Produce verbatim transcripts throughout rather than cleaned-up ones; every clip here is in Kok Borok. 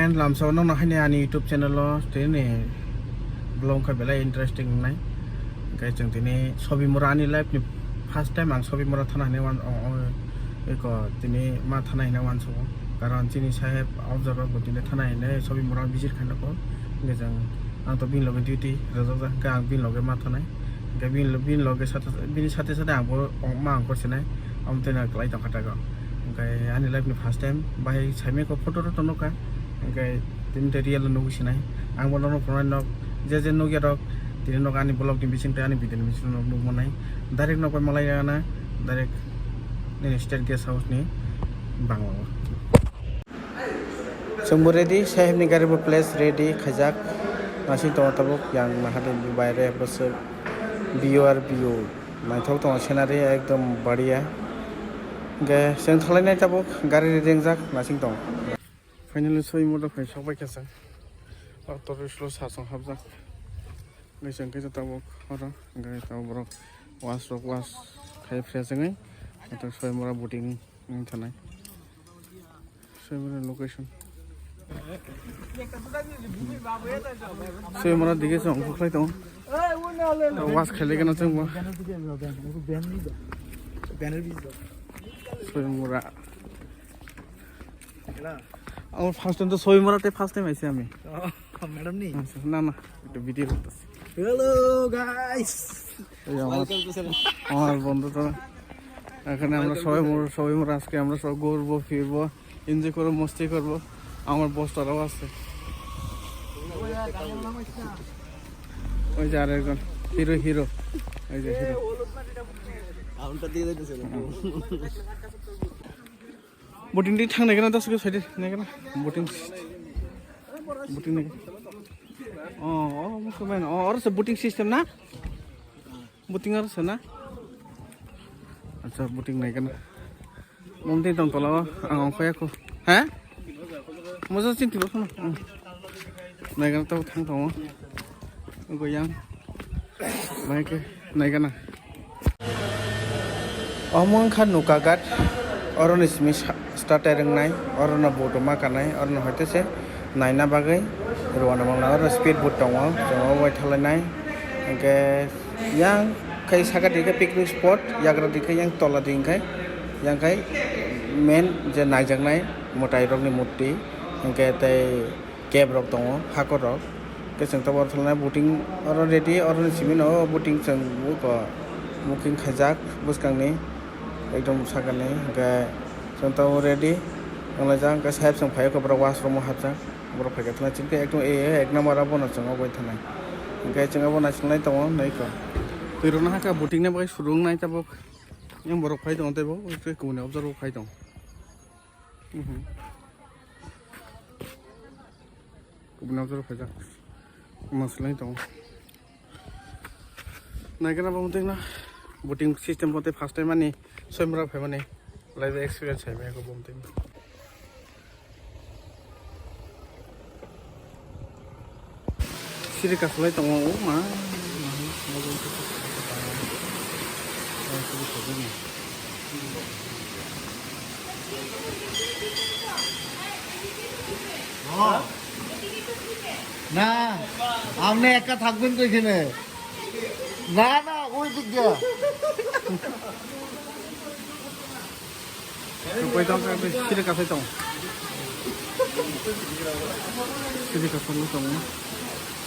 And lamsao nokno haini ani YouTube channel o tini vlog kha belai interesting wngnai. Hwnkhe chwng tini Sobimura ani life ni first time ang Sobimura thana hinwi wan-, o, o, eko tini ma thana hinwi uansugo. Karon chini saheb o jaga bo tini thana hinwi Sobimura visit khaina kok. Hwnkhe chwng ang to bini loge duty rwjak jak, hwnkhe ang bini loge ma thanai. Hwnkhe bini lo-, bini loge sate, bini sate sate ang bo ma ang kor sinai. Amo twi no kwlai tongkha tago. Hwnkhe ani life ni first time bahai saimai kok photo rok to nukha. Hwnkhe tini tei real o nugwi sinai. Ang bo norok phunuknai nok je je nukya rok tini nok ani vlog ni bising tei ani video ni bising nok nukmanai. Direct nok bai malai ya na direct nini state guest house ni bangla o. Chwngbo ready, saheb ni gari bo place ready khaijak. Nasing tongo tabuk yang nahardi baire bwswk view ar view naithok tongo scenery ekdom baria. Hwnkhe chwng thanglainai tabuk gari ready wngjak nasing tongo. Finally Sobimura phai sokbai kha chwng. O tourist lo sasong hapjak. Hwnkhe chwng khe tabuk oro hwnkhe tabuk borok wash rok wash khai fresh wngwi tabuk Sobimura boating wng thanai. Sobimura location. Sobimura dige chwng ongkhorlai tongo. Wash khailai gana chwngbo. Sobimura. Hello. Amo first time to Sobimura te first time aisi ami. Oh, madam ni? Acha, na, na, ekta video করতেছি। Hello, guys. এই আমার, welcome to Sobimura. আমার বন্ধু তো এখানে আমরা সবাই মোর-, সবাই মোর আজকে আমরা সব ঘুরবো, ফিরবো, এনজয় করবো, মস্তি করবো। আমার বস তারাও আছে। ওই যে আরেকজন হিরো, হিরো। এই যে হিরো। কাউন্টার দিয়ে দিতেছে। Boating di thang naikana das ke side naikana boating boating naikana. Oh, oh, mukha main. Oh, oro se boating system na? Boating oro se na? Acha, boating naikana. Mom tin tong tola o ang ongkhoya ko. Ha? Moja chinti bo khano. Naikana to thang tongo. Ugo yang. Bahai khe naikana. Omo wngkha Nokaghat, oroni simi sa-, starter wngnai, orono boat ma kanai, orono hoite se naina bagwi rwna mangna, oro speed boat tongo, chwng obo bai thanglainai. Hwnkhe yang khai saka dikhe picnic spot, yagra dikhe yang tola di hwnkhe, yang khai main je naijaknai mwtai rokni murti, hwnkhe tei cave rok tongo, hakor rok. Khe chwng tabuk oro thangna boating oro ready, oro ni simi no boating chwng buko booking khaijak bwskang ni ekdom saka ni. Hwnkhe chwng tabuk ready wnglaijak, hwnkhe saheb chwng phai khe borok washroom o hapjak. Borok phai khe thangna chini khe ekdom e, e, ek number abono chwng obo thanai. Hwnkhe chwng obo naising lai tongo, nai kho. Twi rwna hakha boating ni bagwi suru wngnai tabuk. Yang borok phai tongo teibo, tei kubuni observe phai tongo. Mhm. Kubun observe khaijak. Maslai tongo. Naikhe na bo muting na. Boating system bo tei first time ani Soimra phaimani. Life experience hai maya ko bo muting. Siri kasolai tongo o ma. না, আপনি একা থাকবেন তো এখানে। না, না, ওই দিক দিয়ে। Tongpai tong, tongpai, siri kasai tong. Siri kasai tong.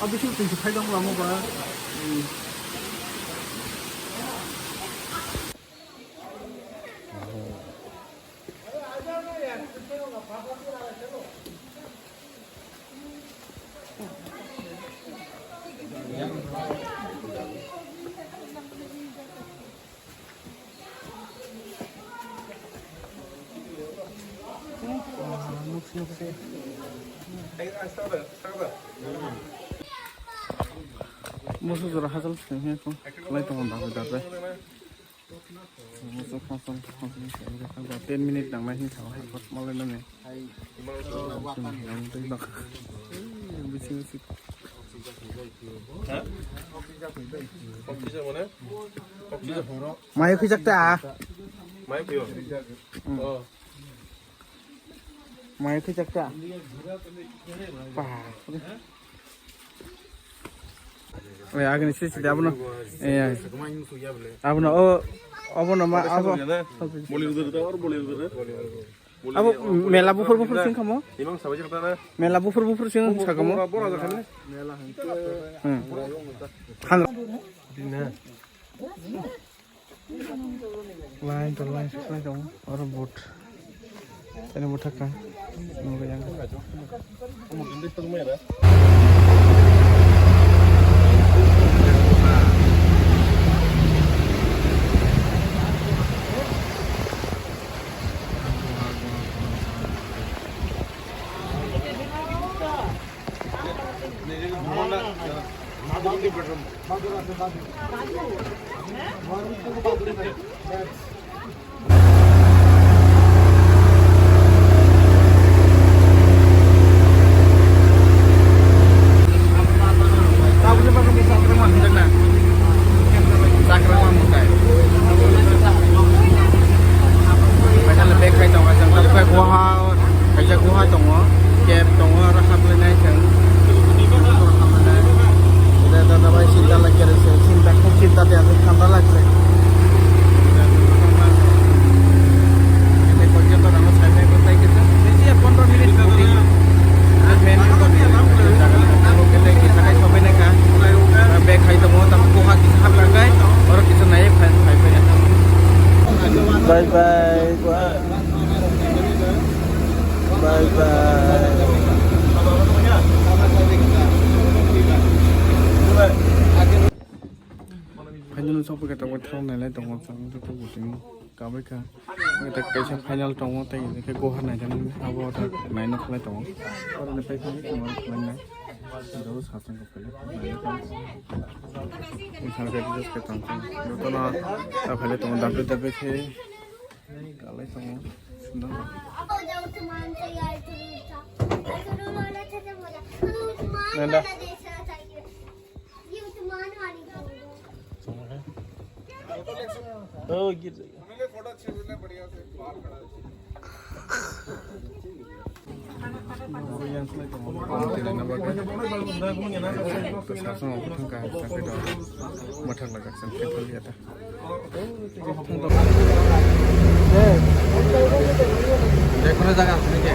Abi sini twenty five tong lama ba. Musu jora hajal sini ko lai tongo dabe dabe. Musu khasal khasal ten minute nang nai hin thang hai kot malai nani. Bising bising. Mai khijak ta. Mai khio. Oh. Mai khe chakta. Pa. Oya, agni sisi de abono. Eh, abono o, abono ma, abo. Bollywood da, or Bollywood da. Abo mela buphur buphur sing khamo? Imang sabai chakta na. Mela buphur buphur sing sakamo? Bora jakha ne. Hmm. Khan. Line to line, line to oro boat. Ani boat thaka. Nunggu yang. Kaisa bag khai tongo, chwng tabukhe guha, kaisa guha tongo, cave tongo, oro haplainai chwng. Ede dada bai sinta lai kere se, sinta khub sinta de aswk thanda lagse. Ede porjonto rang sai nai bo tai kisa, besi ya pondro minute bodi. Main road ni jaga le tabuk kete kisa kai sobai nai kha. Bag khai tongo, tabuk guha kisa hapra kai, oro kisa nai phai phai phai. Bye bye. Bye bye. Final sokphaikha tabuk thang nailai tongo chwng joto buting kabaikha. Kaisa final tongo tei hwnkhe gohar naikhe abo naina khlai tongo. Oro ni paikha chwng oro khlainai. Joto sachwng khe phai jotono phai tongo dabe dabe khe. Kalai tongo. Sundor. Nanda. Oh, gir jayega. Mathang lagak sang khe thang liya ta. Jekono jaga asle khe.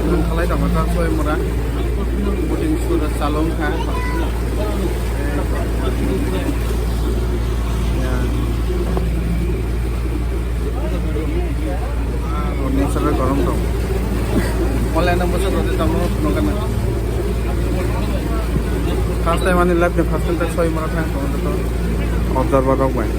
Nang khalai tongma ta soi mura. Buting sura chalong kha. Ya. Buting sura gorom tong. Online number sa rode tamo nokana. First time ani life ni first time ta soi mura thang tong to. Observer rok bai.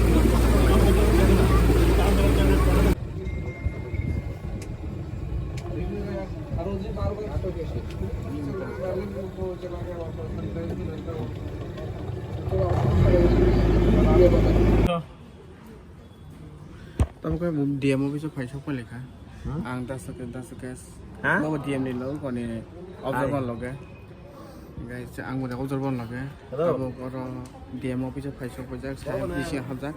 Tamo khe D M office o phai sok pailai kha. Hmm? Ang dasake, dasake. Ha? Nobo D M ni logo koni observer loge. Guys, ang bo observer loge. Hello. Abo oro D M office o phai sok paijak, sai bisi hapjak.